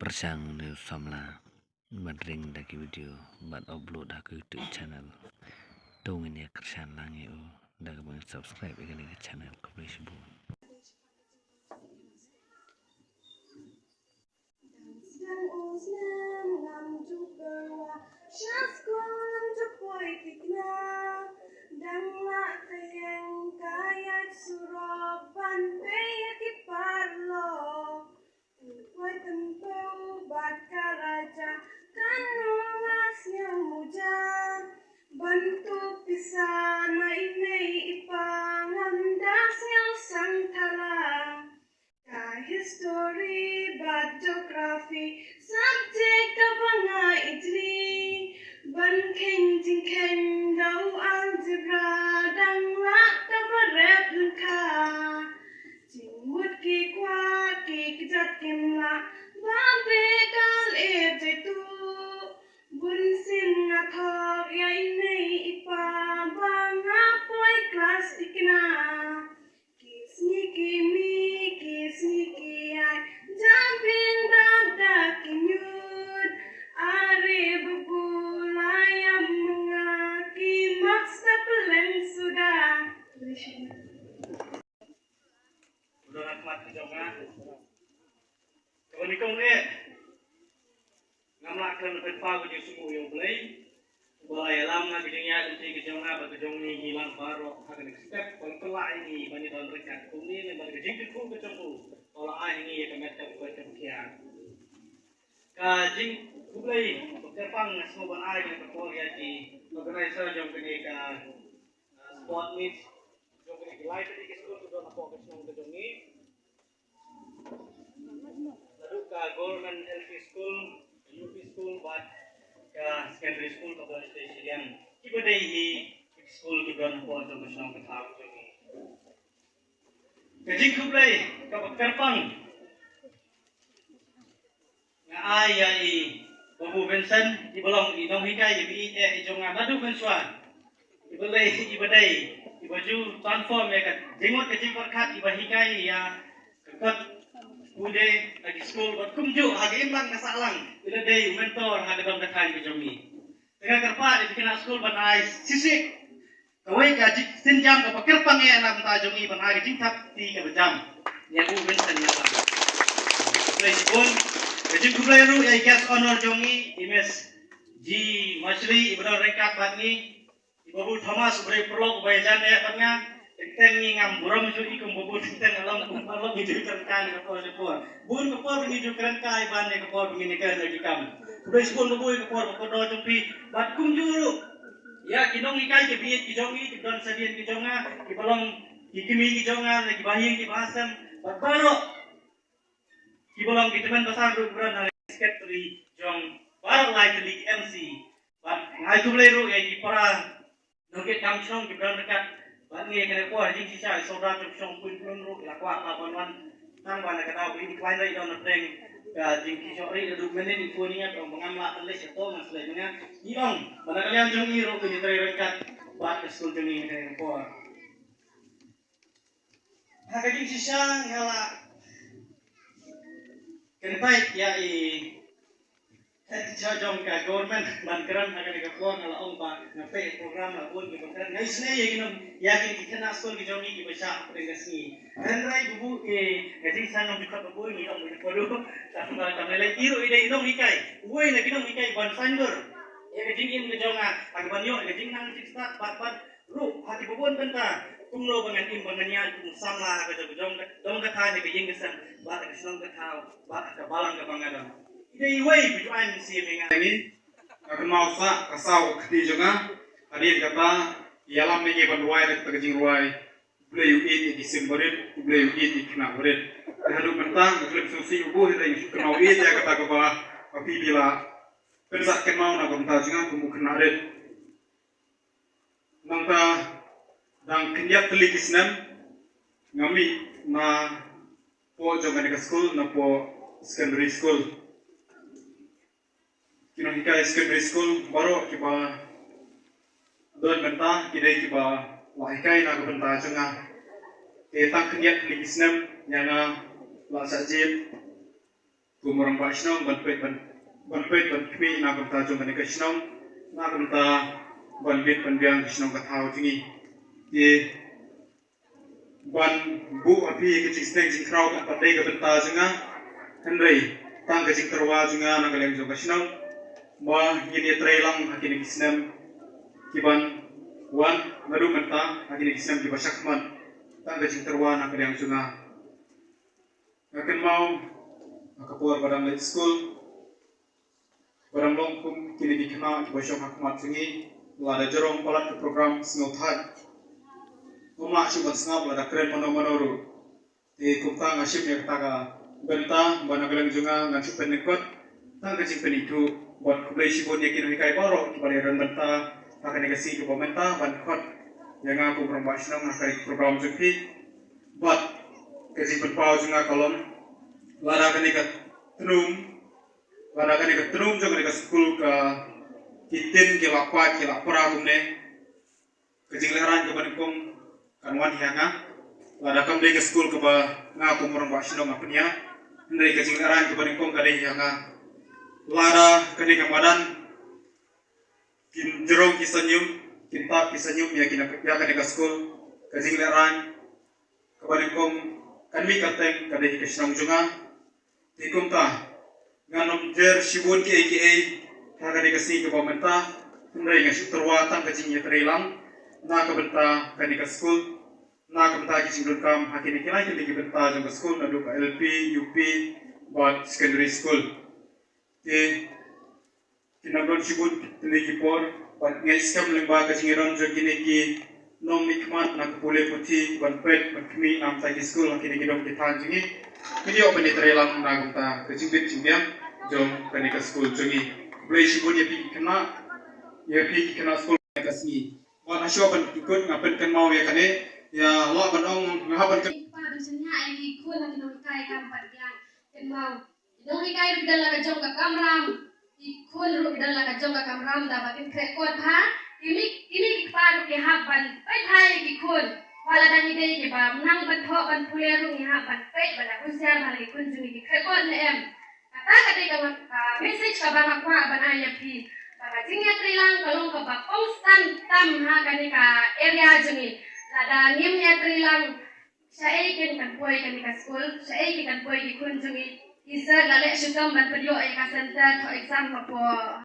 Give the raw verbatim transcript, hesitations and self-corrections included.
pyrshang ne u samla ban ring da ki video bad upload ha ka YouTube channel. To ngin ïa kyrshan lang ïa u da kaba subscribe ïa kane ka channel. Khublei shibun. Dang sdang u snem ngam ju kyrwa sha skul, ngam ju poi thikna. Dang lah ka ïeng ka ïaid surok ban peit ïa ki paralok. Poi tympew bad ka raja, kan ong nga sngew muja. Ban tuh pisa na i mei i pa, ngam da sngew sang thala. Ka history bad geography, subject kaba nga ijli. Ban kheiñ jingkheiñ da u algebra, dang lah kaba rep lyngkha. Jingmut ki kwah ki kjat kim lah, ba beh ka lyer jaituh. Bunsien nga thok ïa i mei i pa, ba nga poi klas thikna. Ki sngi ki mih, ki sngi ki ïaid, ja biang da da ki ñiut. Are babu la ïam ma nga, ki marks da pylleng suda. Uda na khmat ka jong nga. Kaba nyngkong eh, ngam lah khlem pynpaw ka jingsngewnguh ïa U Blei uba la ïalam na ka jingïaid lynti ka jong nga bad ka jong ngi, ngi lang baroh ha kane ka step ba la pynlah ïa ngi ban ïadon ryngkat kumne lem bad ka jingkyrkhu ka jong u ba la ai ïa ngi ïa ka met ka buaid ka ba kiar. Ka jingkhublei ba kyrpang nga sngew ban ai ha kane ka por ïa ki organizer jong kane ka, ah, sport meet jong kane ki lai tylli ki skul ki don hapoh ka shnong ka jong ngi. Naduh ka Government L P School, U P School bad ka Secondary School kaba sdang sdang. Kiba dei hi ki skul kiba don hapoh jong ka shnong ka thaw jong ngi. Ka jingkhublei kaba kyrpang nga ai ïa i Babu Vincent, iba long i nonghikai iba ïeit eh i jong nga naduh mynshuwa. Iba lei, iba dei, iba ju transform ïa ka jingmut ka jingpyrkhat, iba hikai ïa ka kot pule ha ki skul bad kumjuh ha ka imlang ka sahlang, i la dei u mentor ha ka dong ka thaiñ ka jong ngi. Te nga kyrpad ïa ki khynnah skul ban ai shisha kawei ka jingsynjam kaba kyrpang ïa na ka bynta jong ngi ban ai ka jingthap kti kaba jam ïa u Vincent ïa ka. Khublei shibun. Ka jingkhublei ruh ïa i guest honor jong ngi, i Miss G Mashri, iba don ryngkat bad ngi, i Babu Thomas, uba dei u paralok uba ïajan ïa bad nga. Teng teng ngi ngam burom shuh i kum Babu, teng teng along kum paralok ngi ju kren kai na ka por sha por. Bun ka por ngi ju kren kai ban ïa ka por ngi ne kren ïa ki kam. Khublei shibun Babu ïa ka por ba kordor jong phi bad kumjuh ruh ïa ki nonghikai kiba ïeit ki jong ngi, ki don sa dien ki jong nga, kiba long ki kmie ki jong nga, kiba ha ïing kiba ha sem bad baroh kiba long ki tymmen basan ruh kiba don ha secretary jong baroh lai tylli ki M C. Bad nga ai khublei ruh ïa ki para nongkit kam shnong kiba don ryngkat bad ngi ha kane ka por. Jingshisha i Sordar jong shnong Pynplun ruh i la kwah ba ban wan tang ba na ka daw ba i khlaiñ ruh i don na pdeng ka jingkit jong i. Naduh mynnin i phone ïa nga, i ong ba ngam lah ban leit, to ngan sa leit. Nga i ong ba na ka liang jong i ruh kin ïatrei ryngkat bad ka skul jong ngi ha kane ka por. Ha ka jingshisha nga la kyntait ïa i head teacher jong ka government ban kren ha kane ka por. Nga la ong ba nga peit program la bun kiba kren, nga isynei ïa ki nong, ïa ki khynnah skul ki jong ngi kiba shah hapdeng ka sngi. Hynrei Babu, eh, ka jingshisha ngam ju khot Babu, ngi ong Babu. Tang ba tang lei i ruh i dei i nonghikai, uwei na ki nonghikai ban saiñdur ïa ka jingim ka jong nga ha kaban ïoh ïa ka jingnang jingstad bad bad ruh ha kiba bun bynta. Kumno ba ngan im ba ngan ïaid kum u samla ha ka jong ka dong ka thaiñ, ha ka ïing ka sem bad ha ka shnong ka thaw bad ha ka balang kaba nga don. I dei iwei ba ju ai mynsiem ïa nga. Ngi, nga kynmaw sa ka saw ka kti jong nga. Hadien kata ïalam ïa ngi ban rwai da kata ka jingrwai: U Blei u ïeit ïa ki sim barit, U Blei u ïeit ïa ki khynnah barit. Te haduh mynta nga khlem sngewsih Babu, hynrei nga shu kynmaw ïeit ïa kata kaba phi la pynsah kynmaw na ka bynta jong nga kum u khynnah rit. Nangta dang khyndiat tylli ki snem nga mih na poh jong kane ka skul, na poh secondary school. Ki nonghikai secondary school baroh kiba don mynta ki dei kiba la hikai na ka bynta jong nga. Te tang khyndiat tylli ki snem ïa nga la shah jied kum u rangbah shnong ban peit ban, ban peit ban khmih na ka bynta jong kane ka shnong, na ka bynta ban bit ban biang ka shnong ka thaw jong ngi. Te ban buh ha phi ka jingsneng jingkhraw kam pat dei ka bynta jong nga, hynrei tang ka jingtyrwa jong nga na ka liang jong ka shnong ba ngin ïatrei lang ha kine ki snem ki ban wan, naduh mynta ha kine ki snem ki ba shakhmat, tang ka jingtyrwa na ka liang jong nga. Nga kynmaw ha ka por ba dang leit skul, ba dang long kum kine ki khynnah ki ba shong ha khmat jong ngi, lada jrong palat ka program sngewthuh, ym lah shuh ban sngap lada kren mano mano ruh. Te kumta nga shim ïa kata ka bynta ba na ka liang jong nga ngan shu pynlyngkot tang ka jingpynithuh. Bad khublei shibun ïa ki nonghikai baroh ki ba la ïaron bynta ha kane ka sngi kaba mynta ban khot ïa nga kum rangbah shnong ha kane ka program jong phi. Bad ka jingpynpaw jong nga ka long, lada kane ka tnum, lada kane ka tnum jong kane ka skul ka, ki ktien ki la pait ki la pra kumne, ka jinglehrain kaba nyngkong kan wan ïa nga. Lada kam dei ka skul kaba nga kum u rangbah shnong nga pynïaid, hynrei ka jinglehrain kaba nyngkong ka dei ïa nga. Lada kane ka madan kin jrong ki sanyum, kin tap ki sanyum ïa kane, ïa kane ka skul, ka jinglehrain kaba nyngkong kan mih kyrteng ka dei ka shnong jong nga. Te kumta ngan ym jer shibun kiei kiei ha kane ka sngi kaba mynta, hynrei nga shu tyrwa tang ka jingïatrei lang na ka bynta kane ka skul, na ka bynta ki jingdonkam ha kine ki lai tylli ki bynta jong ka skul, naduh ka L P, U P bad secondary school. Te kin ym don shibun ki tylli ki por ban ngeit skhem lyngba ka jingïadon jong kine ki nongmihkhmat na ka pule puthi ban peit ban khmih na ka bynta ki skul ha kine ki dong ki thaiñ jong ngi. Ngin ïoh ban ïatrei lang na ka bynta ka jingbit jingbiang jong kane ka skul jong ngi. Khublei shibun ïa phi ki khynnah, ïa phi ki khynnah skul kane ka sngi. Bad hashwa ban kut nga pynkynmaw ïa kane, ïa lah ban ong nga hap ban kyn- Ki kpa ban shaniah ïa ki khun ha ki nonghikai kam pat biang. Kynmaw, ki nonghikai ruh ki don la ka jong ka kamram, ki khun ruh ki don la ka jong ka kamram da ba kin khreh kot bha. Kine, kine ki kpa ruh ki hap ban peit bha ïa ki khun. Wat la dang ngi dei kiba nang ban thoh ban pule ruh ngi hap ban peit ban da husiar bha la ki khun jong ngi ki khreh kot ne em. Kata ka dei ka, ka message kaba nga kwah ban ai ïa phi. Ba ka jingïatreilang ka long kaba kongsan tam ha kane ka area jong ngi. Lada ngim ïatreilang, shaei kin kan poi kane ka skul, shaei kin kan poi ki khun jong ngi. Ki sir la leh shitom ban pynïoh ïa ka center thoh exam hapoh